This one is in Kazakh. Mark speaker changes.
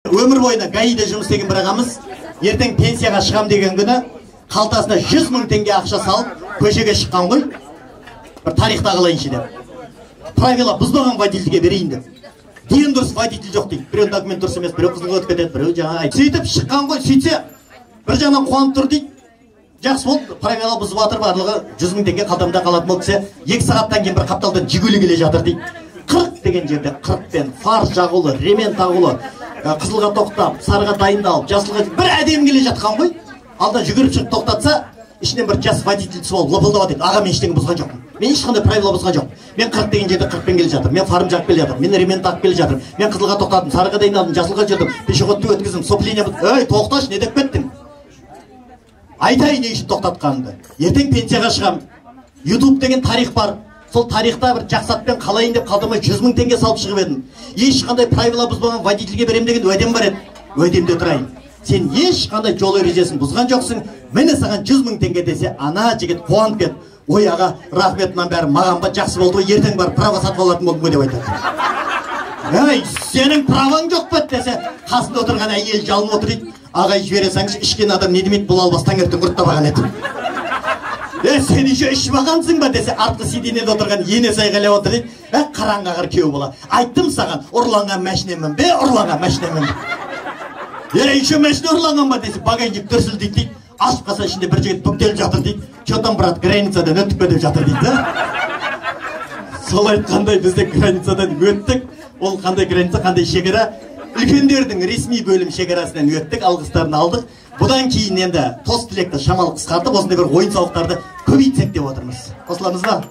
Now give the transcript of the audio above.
Speaker 1: Өмір бойына ГАИ-де жұмыс істеген бір ағамыз ертең пенсияға шығам деген күні қалтасына 100 мың теңге ақша салып көшеге шыққан ғой, бір тарихта қалайыншы деп. Правила бұзбаған водительге берейін деп. Ден дұрыс водитель жоқ дейді. Біреу документ дұрыс емес, біреу қызылға өтіп кетеді, біреу жаңа. Сөйтіп шыққан ғой, сөйтсе бір жағынан қуанып тұр дейді. Жақсы болды, правила бұзып жатыр, барлығы 100 мың теңге қалтамда қалатын болды десе, 2 сағаттан кейін бір қапталдан Жигули келе жатыр дейді. 40 деген жерде 40-пен фар жағулы, ремен тағулы, қызылға тоқтап, сарыға дайындалып, жасылға бір әдемі келе жатқан ғой. Алдан жүгіріп шығып тоқтатса, ішінен бір жас водитель түсіп алып лапылдап дейді. Аға, мен ештеңе бұзған жоқпын. Мен ешқандай правила бұзған жоқпын. Мен 40 деген жерде 40-пен келе жатырмын. Мен фарым жағып келе жатырмын. Мен ремен тағып келе жатырмын. Мен қызылға тоқтадым, сарыға дайындалдым, жасылға жүрдім, пешеходты өткіздім, сопление. Ей, тоқташы, не деп кеттің? Айтайын не үшін тоқтатқанымды. Ертең пенсияға шығамын. YouTube деген тарих бар. Сол тарихта бір жақсы атпен қалайын деп қалтама 100 мың теңге салып шығып едім. Ешқандай правила бұзбаған водительге берем деген уәдем бар еді. Уәдемде тұрайын. Сен ешқандай жол ережесін бұзған жоқсың. Міне саған 100 мың теңге десе, ана жігіт қуанып кетіп, ой аға, рахмет, мынаның бәрі маған ба, жақсы болды ғой, ертең барып права сатып алатын болдым ғой деп айтады. Ей, сенің праваң жоқ па десе, қасында отырған әйел жалынып отыр дейді. Ағай, жібере салыңызшы, ішкен адам не демейді, бұл албас таңертең құрттап алған еді. Е, сен еще ішіп алғансың ба десе, артқы сиденьеде отырған енесі айғайлап отыр дейді. Е, қараңғағыр күйеу бала, айттым саған, ұрланған машинемін бе, ұрланған машинемін. Е, еще машина ұрланған ба десе, багажник дүрсілдейді дейді. Ашып қалса, ішінде бір жігіт бүктеліп жатыр дейді. Че там, брат, границадан өттік пе деп жатыр дейді. Сол айтқандай, біз де границадан өттік. Ол қандай граница, қандай шекара? Үлкендердің ресми бөлім шекарасынан өттік, алғыстарын алдық. Бұдан кейін енді тост тілекті шамалы қысқартып, осындай бір ойын сауықтарды көбейтсек деп отырмыз. Қосыламыз ба?